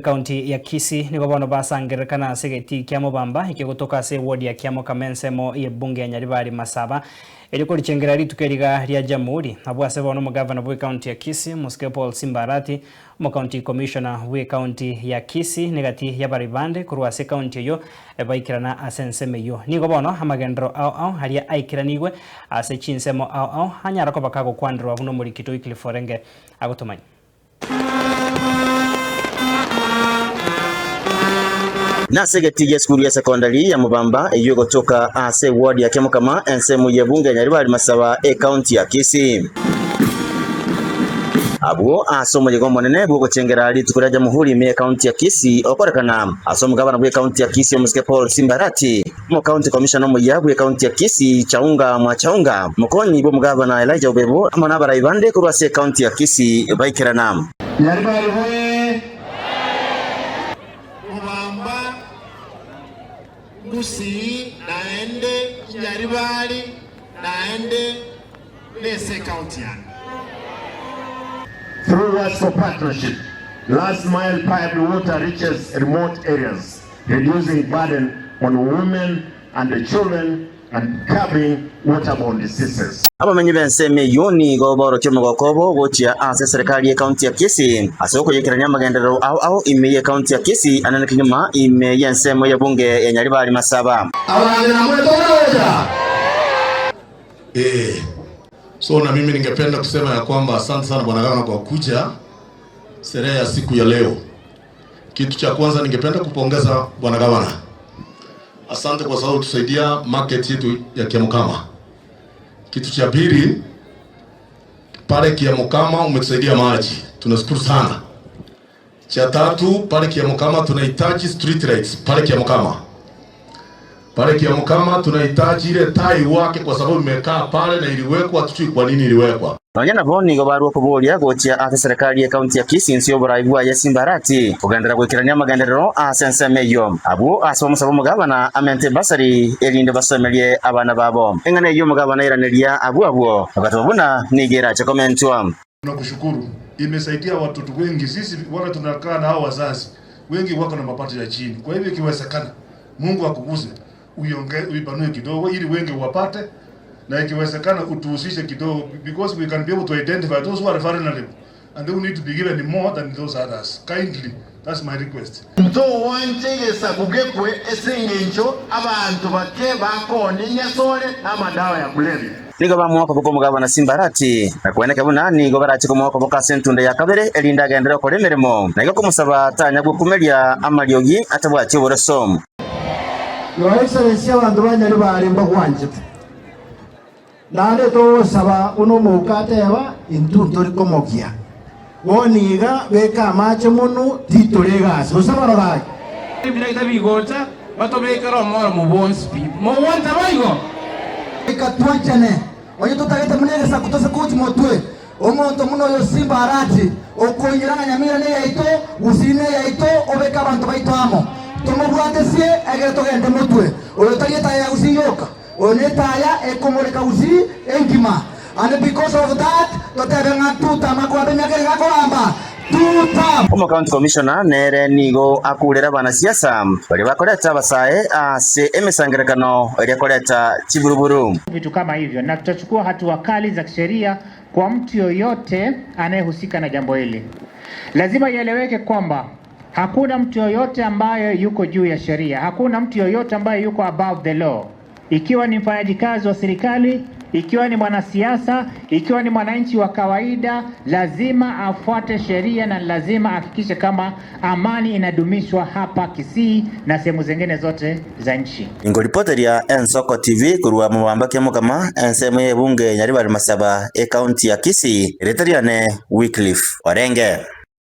Ekaunti ya Kisii nigo bono basangererekana ase egetii kia Mobamba ekio gotoka ase eward ya Kiamokama ensemo y'ebunge ya Nyaribari Masaba erio korichengera rituko eriga ria Jamhuri. Abwo ase bono omogavana bw'ekaunti ya Kisii Omosike Paul Simba Arati, Omocounty Commissioner bw'ekaunti ya Kisii negati y'abarai bande korwa ase ekaunti eyio baikerana ase ensemo eyio. Nigo bono amagenderero ao ao aria aikeranigwe ase chinsemo ao ao anyara koba kagokwanderwa buna omorikito Wycliffe Orenge agotomanya. Nase egetii gi'esukuru ya sekondari ya Mobamba eyio egotoka ase eward ya Kiamokama ensemo y'ebunge ya Nyaribari Masaba ekaunti ya Kisii. Abwo ase omoyega omonene bw'ogochengera rituko ria Jamhuri ime y'ekaunti ya Kisii okorekana ase omogabana bw'ekaunti ya Kisii omosike Paul Simbarati, Omokaunti komishona omoyia bw'ekaunti ya Kisii Chaunga Mwachaunga, mokonyi bw'omogabana Elijah Obebo amo nabarai bande korwa ase ekaunti ya Kisii baikerana. Nyaribari bwe Mobamba Gusii naende Nyaribari naende nese ecounty yane. Through WASCO partnership, last mile piped water reaches remote areas, reducing burden on women and the children and curbing waterborne diseases. Abamenyi b'ensemo eyio nigo baorokia omogoko obo gochia ase eserekari y'ekaunti ya Kisii ase okoyekerania amagenderero ao ao ime y'ekaunti ya Kisii anene kenyuma ime y'ensemo y'ebunge ya Nyaribari Masaba. Abange namwe togocha. Eh, so na mimi ningependa kusema ya kwamba asante sana Bwana Gavana kwa kuja sherehe ya siku ya leo. Kitu cha kwanza ningependa kupongeza Bwana Gavana, asante kwa sababu tusaidia market yetu ya Kiamokama. Kitu cha pili pale Kiamokama umetusaidia maji, tunashukuru sana. Cha tatu pale Kiamokama tunahitaji street lights pale Kiamokama. Pale Kiamokama tunahitaji ile tai wake kwa sababu imekaa pale na iliwekwa, hatujui kwa nini iliwekwa. Nonya nabo nigo barua okoboria gochia ase serikali y'ekaunti ya Kisii inse y'oborai bwaye Simba Arati kogenderera goikerania amagenderero ase ensemo eyio. Abwo ase bamosabe omogabana amente ebasari erinde basomerie abana babo. Eng'ana eyio omogabana airaneria abwo abwo agateba buna nigo erache komentwa. Tunakushukuru, imesaidia watoto wengi. Sisi wale tunakaa na hao wazazi wengi wako na mapato ya chini, kwa hivyo ikiwezekana, Mungu akuguze uionge, uipanue kidogo ili wengi wapate, na ikiwezekana utuhusishe kidogo because we can be able to identify those who are vulnerable and they need to be given more than those others. Kindly, that's my request. Ntogwancha egesaku gekwe ase engencho abanto bake bakoonye enyasore na amadawa ya kulevya. Nigo bamoa okoboko omogabana Simbarati, na kweneke buna nigo barache komoa okoboko ase entunda ya kabere, erinde agenderere gokora emeremo, na igo komosaba tanya gwekumeria amariogi atabwati oboroso. Your Excellency abanto ba Nyaribari mbagwanchete, naende togosaba buna omouko ateba, intwe ntori komokia. Bono iga beka amache monwe titore egasi, gose barora aye? Ebirecha bigocha, batobekere omoromo bwonsi pi. Mogwancha boigo? Goika twanchane, onye totagete buna egesaku tose gochi motwe. Omonto buna oyo Simba Arati, okoinyora ng'a Nyamira neyaito, Gusii neyaito, obeke abanto baito amo. Tomobwatesie egere togende motwe. Oyo tari etaya ya Gusii yoka, oyo netaya ekomoreka Gusii engima. And because of that, totebe ng'a tutam akogambe emiaka ere gakogamba, tutam. Omocounty Commissioner nere nigo akurera abanasiasa baria bakoreta abasae ase emesangererekano eria koreta chiburuburu. Vitu kama hivyo na tutachukua hatua kali za kisheria kwa mtu yoyote anayehusika na jambo hili. Lazima ieleweke kwamba hakuna mtu yoyote ambaye yuko juu ya sheria, hakuna mtu yoyote ambaye yuko above the law, ikiwa ni mfanyaji kazi wa serikali, ikiwa ni mwanasiasa, ikiwa ni mwananchi wa kawaida, lazima afuate sheria na lazima ahakikishe kama amani inadumishwa hapa Kisii na sehemu zingine zote za nchi. Ingoripoteria Ensoko TV korwa mobamba kiamokama ensemo y'ebunge Nyaribari Masaba ekaunti ya Kisii, erieta riane Wycliffe Orenge.